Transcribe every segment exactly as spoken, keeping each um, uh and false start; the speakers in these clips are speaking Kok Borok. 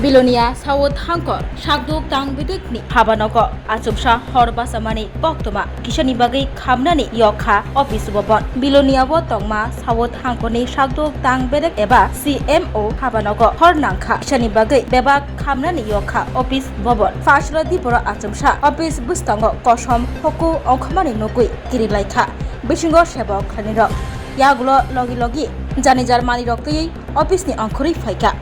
Bilonia South Hangkor Sakduk Tang Bedekni habanogo achomsa hor bachamani koktwma kisani bagwi khamnani yokha office bobon. Bilonia o tongma South Hangkorni Sakduk Tang Bedek eba C M O habanogo hor nangkha kisani bagwi bebak khamnani yokha office bobon. Phasalo diporo achomsa office bwskango kosom hoku ongkhormani nugwi kirilaikha bisingo sebok khlainirok. Yagulo logi logi jani jar manwirok twiwi office ni ongkhorwi phaikha.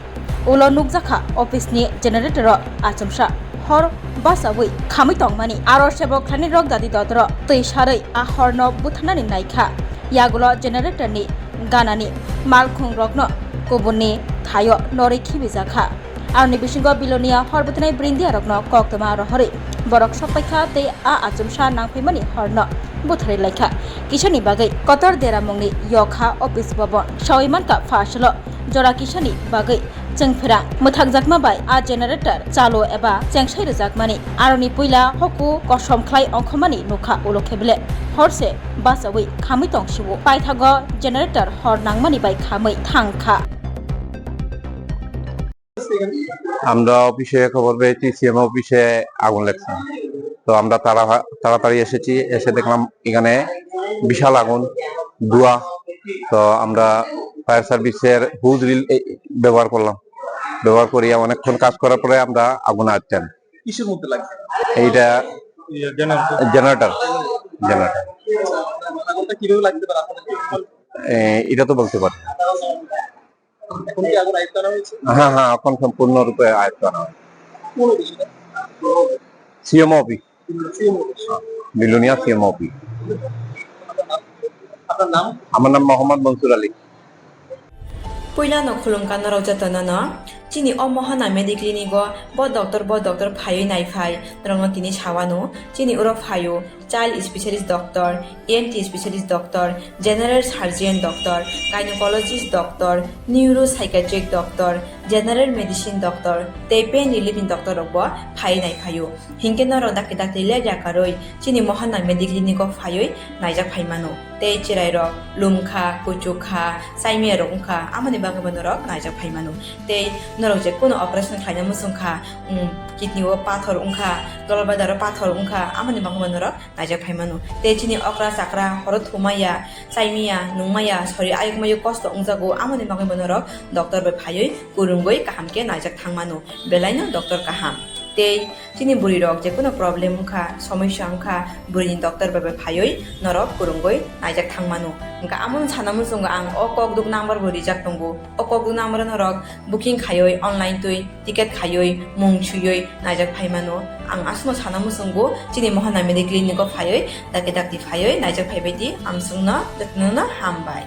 Ulo nukjakha office ni generator o achomsa hor bachaui khamwi tongmani. Aro sebok khlainirok dadi dodoro twi sarwi a horno butharnani naikha. Yagulo generator ni ganani malkhung rokno kubunni thaio norwi khibijakha. Aroni bisingo Bilonia hor butharnai brindia rokno koktwma rohorwi borok sokpaikha tei a achomsa nangphaimani horno butharwi laikha. Kisani bagwi kotor deramungni yokha office bobon sawi mankha phasalo. Jora kisani bagwi chwngphwrang mwthakjakma bai a generator chalo eba chengsai rwjakmani. Aroni puila hoku kosom khlai ongkhormani nukha ulo kheble horse bachaui khamwi tong siwo. Paithago generator hor nangmani bai khamwi thangkha. আমরা অফিসে খবর পেয়েছি, সিএমও অফিসে আগুন লাগছে। তো আমরা তাড়া-, তাড়াতাড়ি এসেছি, এসে দেখলাম এখানে বিশাল আগুন, ধোঁয়া। তো আমরা ফায়ার সার্ভিসের হুইজ রিল এ-, ব্যবহার করলাম, ব্যবহার করিয়া অনেকক্ষণ কাজ করার পরে আমরা আগুন আটকান। কিসের মধ্যে লাগছে? এইটা ইয়ে, জেনারেটর। Generator, generator. আগুনটা কিভাবে লাগতে পারে আপনাদের কি অনুমান? এ, এটা তো বলতে পারি না। এখন কি আগুন আয়ত্ত আনা হয়েছে? হ্যাঁ, হ্যাঁ, এখন সম্পূর্ণরূপে আয়ত্ত আনা হয়েছে। কোন অফিস এটা? CMO office. CMO office. Belonia CMO office. আপনার নাম? আমার নাম মোহাম্মদ মনসুর Ali. Puilano khulumkha norok jotono no. Chini o Mohana Mediclinic o bo doctor, bo doctor phaiwi naiphai norokno tini sawano. Chini oro phaio child specialist doctor, E N T specialist doctor, general surgeon doctor, gynecologist doctor, neuropsychiatric doctor, general medicine doctor tei pain relieving doctor rok bo phaiwi naiphaio. Hinkhe norok dakti dakti lerja karwi chini Mohana Mediclinic o phaiwi naijak phaimano. Tei chwrairok lumkha, kuchukha, chaimiyarok wngkha, amoni bagwibo norok naijak phaimano. Tei norok je kuno operation khlaina muchungkha, um, kidney o pathor wngkha, gallbladder o pathor wngkha, amoni bagwibo norok naijak phaimano. Tei chini okra chakra horo thumaya, chaimaya, nungmaya, sori ayuk mayuk kosto wngjago, amoni bagwibo norok doctor bai phaiwi kwrwngwi kaham khe naijak thangmano. Belaino doctor kaham. Tei chini bwrwi rok je kuno problem wngkha, somosya wngkha, bwrwini doctor bai bai phaiwi norok kwrwngwi naijak thangmano. Hwnkha amoni sana muchungo ang o kokduk number bo rijak tongo. O kokduk number o norok booking khaiwi online twi ticket khaiwi mung swiwi naijak phaimano. Ang aswkno sana muchungo chini Mohana Mediclinic o phaiwi dakti dakti phaiwi naijak phaibai di, amswkno jotono no hambai.